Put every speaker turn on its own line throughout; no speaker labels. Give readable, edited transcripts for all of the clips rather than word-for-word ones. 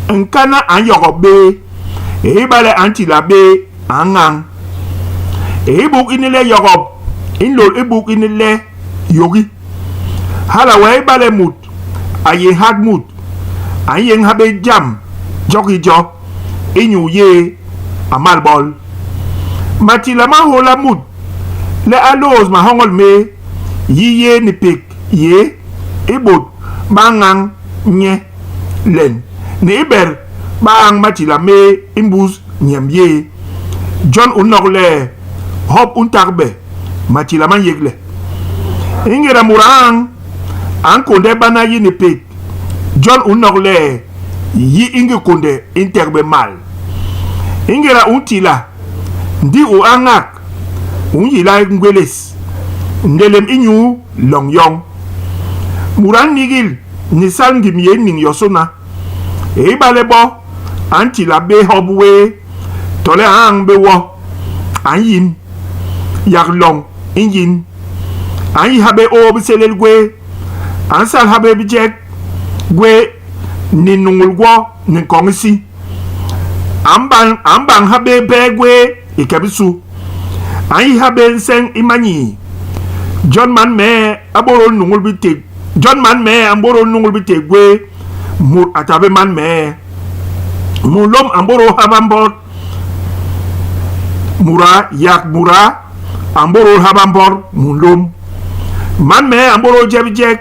Nkana a nyogop bé, ibale a ntila bé, a ñañ. I buk ini le yogop i nlôl i buk ini le yogi. Hala wee ibale mut a yé nhat mut, a nyéñ ha bé jam jo ki jo inyu yé a mal bol. Matila ma nhôla mut le a lôôs mahoñol mé, yi yé ni pék yé i bôt ba ñañ nye len ni i bet ba añ matila mé i mbus nyemb yé. Jon u nok le hop u ntagbe, matila ma nyégle. I ngéda mut a añ, a nkônde bana yi ni pék. Jon u nok le yi i ngi kônde i ntagbe mal. I ngéda u ntila, ndi u añak, u nyila ngwélés. Nlélém inyu loñ yoñ. Mut a nigil ni sal ngim yé niñ yosôna. Ibale bo a ntila bé hop wé tole a añ bé wo, a nyin. Yak loñ i nyin. A nyi ha bé ôô bisélél gwé, a nsal ha bé bijek gwé ni nuñul gwo ni nkoñ isi. A mbañ ha bé bee gwé i ke bisu. A nyi ha bé nseñ i manyii. Jon man mee a bôdôl nuñul biték, jon man mee a mbôdôl nuñul biték gwé, mut a ta bé man mee. Munlôm a mbôdôl haba mbot, muda yak muda a mbôdôl haba mbot munlôm. Man mee a mbôdôl je bijek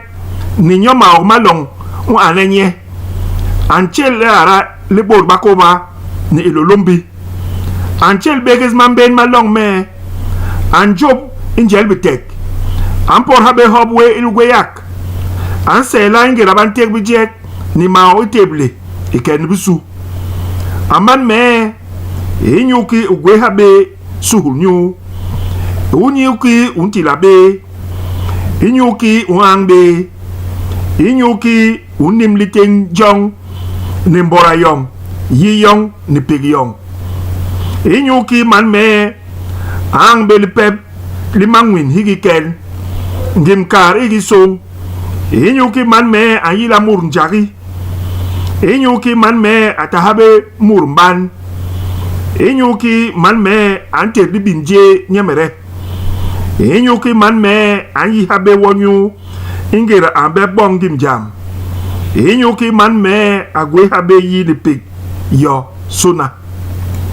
ni nyo maok ma loñ u ane nye. A ntjél liada li bôt ba kôba ni Hilôlômbi. A ntjél bégés mambén ma loñ mee. A njôp i njel bitek. A mpot ha bé hop wé i ligwéyak. A nsehla i ngéda ba ntek bijek ni maok i téble i ke ni bisu. A man mee, inyuki u gwé ha bé suhulnyuu? Inyuki u ntila bé? Inyuki u añ bé? Inyuki u nim litén joñ ni mbôda yoñ, yi yoñ ni pék yoñ? Inyuki man mee a añ bé lipep li mañwin hiki kel, ngim kaat hiki sôñ? Inyuki man mee a nyila mut njagi? Inyuki man mee a ta ha bé mut mban? Inyuki man mee a ntét libim jé nyemede? Inyuki man mee a nyi ha bé wonyuu i ngéda a mbep boñ ngim jam? Inyuki man mee a gwé ha bé yi ni pék yosôna?